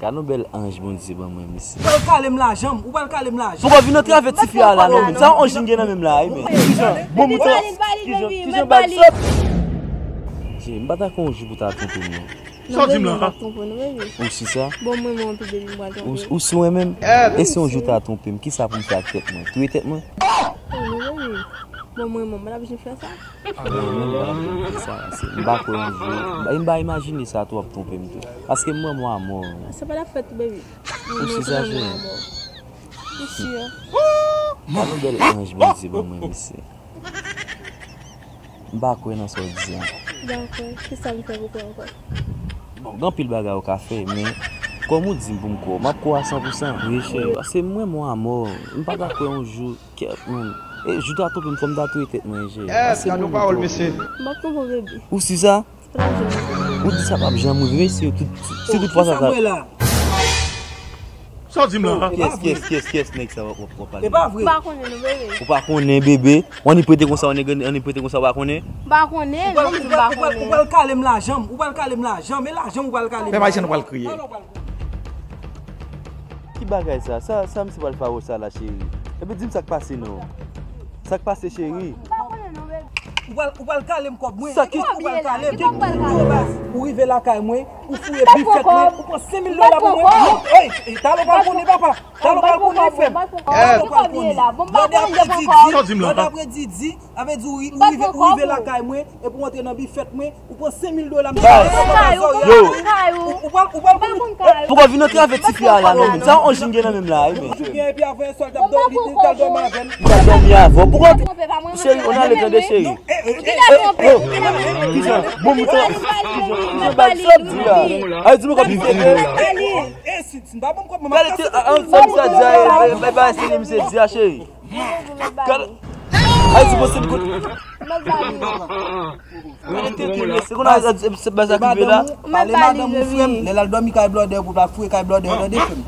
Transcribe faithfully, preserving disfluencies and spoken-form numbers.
Gad yon bèl anj Bondye ban mwen, mesye. Ou pral kale m lajan m, ou pral kale m lajan m. Poukò vin antre avèk tifi a la non, menm? Sa yon anj li gen nan menm la, wi, men. Kijan? Bon, mouton. Kijan, kijan bal sòt? Che, m pa ta kwè yon jou pou ta twonpe m non. Sa w di m la? Ou si sa? Bon, mwen, mwen, anpil, baby, m pral twonpe. Ou si mwen menm? E si yon jou ta twonpe m, kisa pou m fè ak tèt mwen? Touye tèt mwen? Non, baby. Bon, mwen, mwen, m pa t ap janm fè sa. Sa, se, m pa kwè yon jou. M pa imajine sa tou ap twonpe m tou. Paske m wè mwen a mò. Sa pa t ap fèt tou, baby. Ou si sa, cheri? Ou si, an? Gad yon bèl anj Bondye ban mwen, mesye. M pa kwè nan sa w di an. Dakò, kisa m fè pou kwè ankò? Bon, gen anpil bagay ou ka fè, men kòm ou di m pou m kwè w, m ap kwè w a san pou san. Wi, cheri. Paske m wè mwen a mò. M pa ta kwè yon jou. Kèt, man. E, jou ta twonpe m, fò m ta touye tèt mwen, je. Yes, gad yon pawòl, mesye. M ap twonpe w, baby. Ou si sa? Ou di sa p ap janm rive, si tout, si tout fwa sa, sa. Sa w di m la? Kiyès, kiyès, kiyès, kiyès nèg sa w ap, w ap pale? E pa vre. M pa konnen non, baby. Ou pa konnen, bebe? Ou annik prete konsa, ou annik, annik prete konsa, ou pa konnen? M pa konnen, non, m di m pa konnen. Ou pral kale m lajan m, ou pral kale m lajan m, e lajan m ou pral kale m. Menm Ayisyen nou pral kriye. Ki bagay sa? Sa, sa misye pral fè avè w sa la, cheri? Epi di m sa k pase non. Sa k pase, cheri? Ou pral, ou pral kale m kòb mwen. Sa ki ou pral kale m? Ou rive lakay mwen, ou fouye bifèt mwen, ou pran senk mil dola pou mwen. Ey, ey, talè w pral konnen, papa. Talè w pral konnen, frè m. Talè w pral konnen. Lòd apre didi, lòd apre didi, sa vle di ou ri-, ou rive, ou rive lakay mwen, epi w antre nan bifèt mwen, ou pran senk mil dola, m di, yo, ou pral, ou pral konnen. Poukò vin antre avèk tifi a la non, menm? Sa yon anj li gen nan menm la, wi, men. Ou gen epi avè sòl t ap dò-, li t al dòmi avè m. Li t al dòmi avè w. Poukò, cheri, ou nan ale tande, cheri. Kijan? Bon, mouton. Kijan? Kijan bal sòt di la? Ay, di m kòb li fè. E, si, si m pa ban m kòb mwen, m ap kase tèt mwen. Gade, an, sa misye di a, e, e, e, bagay serye misye di a, cheri. Gade. Ay, di bon, se m kote. Gade tèt li, mesye, kounye a, se bagay sa k rive la. Pale madanm ou, frè m. Lè l al dòmi kay blòdè, pou l pa fouye kay blòdè, tande, frè m.